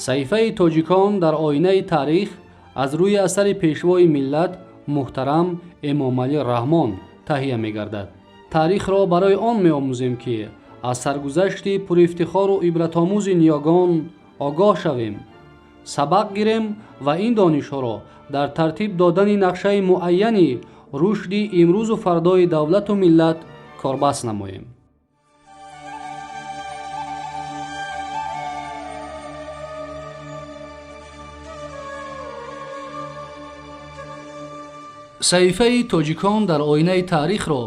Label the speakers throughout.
Speaker 1: Саҳифаи тоҷикон дар оинаи таърих аз рӯи асари пешвои миллат муҳтарам Эмомалӣ Раҳмон таҳия мегардад. Таърихро барои он меомӯзем, ки аз саргузашти пурифтихору ибратомӯзи ниёгон огоҳ шавем, сабақ гирем ва ин донишҳоро дар тартиб додани нақшаи муайяни рушди имрӯзу фардои давлату миллат корбаст намоем. Саҳифаи тоҷикон дар оинаи таърихро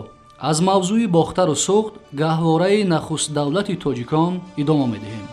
Speaker 1: аз мавзӯи Бохтару Суғд, гаҳвораи нахустдавлати тоҷикон, идома медиҳем.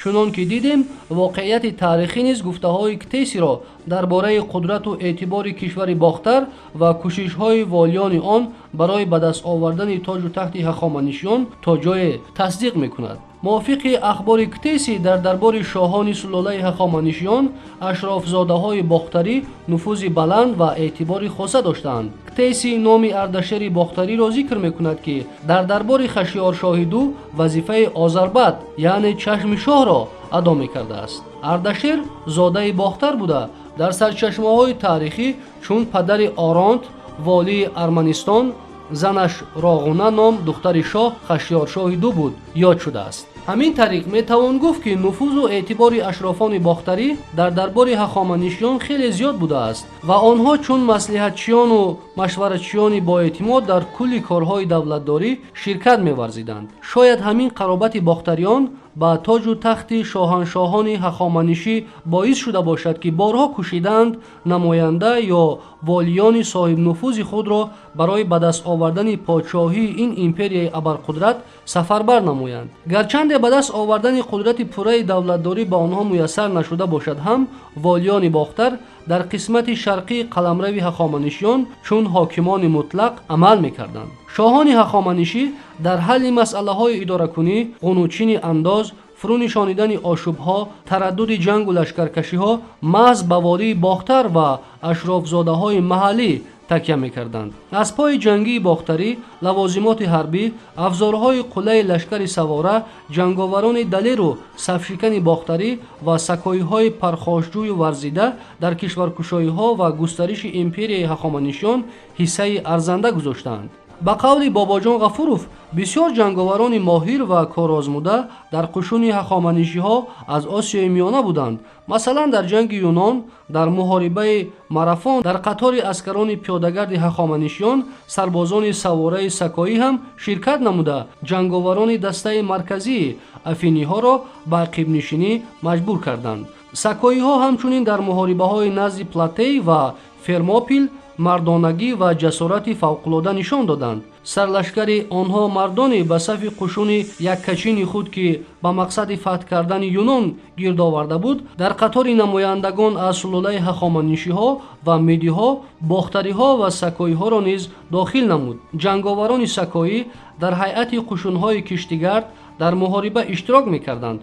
Speaker 1: Чунон ки дидем, воқеияти таърихӣ низ гуфтаҳои Ктесиро дар бораи қудрату эътибори кишвари Бохтар ва кӯшишҳои волиёни он барои ба даст овардани тоҷу тахти ҳахоманишиён то ҷое тасдиқ мекунад. Мувофиқи ахбори Ктеси, дар дарбори шоҳони сулолаи ҳахоманишиён ашрофзодаҳои бохтарӣ нуфузи баланд ва эътибори хоса доштаанд. Ктеси номи Ардашери Бохтариро зикр мекунад, ки дар дарбори Хашиёршоҳи ду вазифаи озарбат, яъне чашми шоҳро адо мекардааст. Ардашер зодаи Бохтар буда, дар сарчашмаҳои таърихӣ чун падари Оронт, волии Арманистон, занаш Роғуна ном духтари шоҳ Хашиёршоҳи ду буд, ёд шудааст. Ҳамин тариқ метавон гуфт, ки нуфузу эътибори ашрофони бохтарӣ дар дарбори ҳахоманишиён хеле зиёд будааст ва онҳо чун маслиҳатчиёну машваратчиёни боэътимод дар кулли корҳои давлатдорӣ ширкат меварзиданд. Шояд ҳамин қаробати бохтариён ба тоҷу тахти шоҳаншоҳони ҳахоманишӣ боис шуда бошад, ки борҳо кӯшидаанд намоянда ё волиёни соҳибнуфузи худро барои ба даст овардани подшоҳии ин империяи абарқудрат сафарбар намоянд. Гарчанде ба даст овардани қудрати пурраи давлатдорӣ ба онҳо муяссар нашуда бошад ҳам, волиёни Бохтар дар қисмати шарқии қаламрави ҳахоманишиён чун ҳокимони мутлақ амал мекарданд. Шоҳони ҳахоманишӣ дар ҳалли масъалаҳои идоракунӣ, ғунучини андоз, фурӯ нишонидани ошӯбҳо, тараддуди ҷангу лашкаркашиҳо маҳз ба волии Бохтар ва ашрофзодаҳои маҳаллӣ такя мекарданд. Аспҳои ҷангии бохтарӣ, лавозимоти ҳарбӣ, афзорҳои қуллаи лашкари савора, ҷанговарони далеру сафшикани бохтарӣ ва сакоиҳои пархошҷӯю варзида дар кишваркушоиҳо ва густариши империяи ҳахоманишиён ҳиссаи арзанда гузоштаанд. Ба қавли Бобоҷон Ғафуров, бисёр ҷанговарони моҳир ва корозмуда дар қушуни ҳахоманишиҳо аз Осиёи Миёна буданд. Масалан, дар ҷанги Юнон, дар муҳорибаи Марафон, дар қатори аскарони пиёдагарди ҳахоманишиён сарбозони савораи сакоӣ ҳам ширкат намуда, ҷанговарони дастаи марказии афиниҳоро ба ақибнишинӣ маҷбур карданд. Сакоиҳо ҳамчунин дар муҳорибаҳои назди Платей ва Фермопил мардонагӣ ва ҷасорати фавқулода нишон доданд. Сарлашкари онҳо мардоне ба сафи қушуни яккачини худ, ки ба мақсади фатҳ кардани Юнон гирд оварда буд, дар қатори намояндагон аз сулолаи ҳахоманишиҳо ва медиҳо бохтариҳо ва сакоиҳоро низ дохил намуд. Ҷанговарони сакоӣ дар ҳайати қушунҳои киштигард дар муҳориба иштирок мекарданд.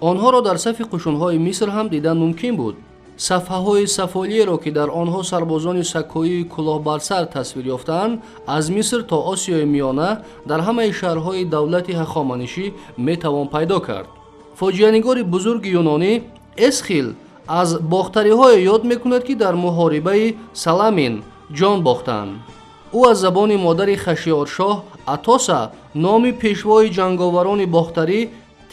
Speaker 1: Онҳоро дар сафи қушунҳои Миср ҳам дидан мумкин буд. Сафҳаҳои сафолиеро, ки дар онҳо сарбозони сакоии кулоҳбарсар тасвир ёфтаанд, аз Миср то Осиёи Миёна дар ҳамаи шаҳрҳои давлати ҳахоманишӣ метавон пайдо кард. Фоҷианигори бузурги юнонӣ Эсхил аз бохтариҳое ёд мекунад, ки дар муҳорибаи Саламин ҷон бохтанд. Ӯ аз забони модари Хашиёршоҳ Атоса номи пешвои ҷанговарони бохтарӣ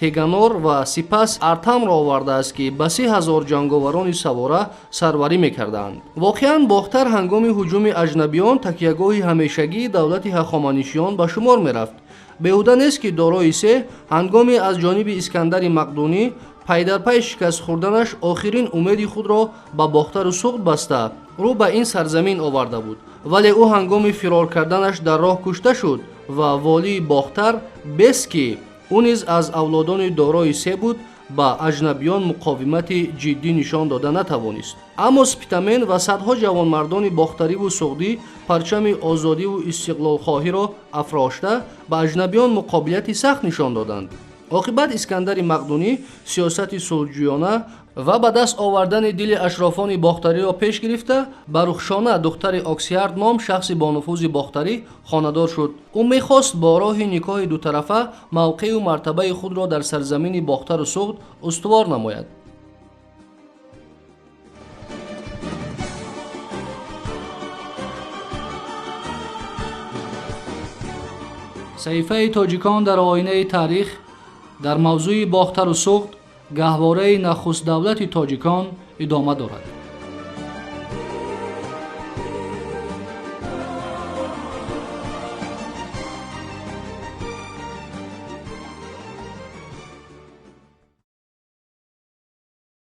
Speaker 1: Теганор ва сипас Артамро овардааст, ки ба 3000 ҷанговарони савора сарварӣ мекарданд. Воқеан, Бохтар ҳангоми ҳуҷуми аҷнабиён такягоҳи ҳамешагии давлати ҳахоманишиён ба шумор мерафт. Беҳуда нест, ки Дорои Се ҳангоми аз ҷониби Искандари Мақдунӣ пайдарпай шикаст хӯрданаш охирин умеди худро ба Бохтару Суғд баста, рӯ ба ин сарзамин оварда буд, вале ӯ ҳангоми фирор карданаш дар роҳ кушта шуд ва волии Бохтар Бес, ки ӯ низ аз авлодони Дорои Се буд, ба аҷнабиён муқовимати ҷиддӣ нишон дода натавонист. Аммо Спитамен ва садҳо ҷавонмардони бохтариву суғдӣ парчами озодиву истиқлолхоҳиро афрошта, ба аҷнабиён муқобилияти сахт нишон доданд. Оқибат Искандари Мақдунӣ сиёсати сулҳҷӯёна Ва ба даст овардани дили ашрофони бохтариро пеш гирифта, ба Рухшона, духтари Оксиард ном шахси бонуфузи бохтарӣ, хонадор шуд. Ӯ мехост бо роҳи никоҳи дутарафа мавқеу мартабаи худро дар сарзамини Бохтару Суғд устувор намояд. Саҳифаи тоҷикон дар оинаи таърих дар мавзӯи Бохтару Суғд, гаҳвораи нахуст давлати тоҷикон, идома дорад.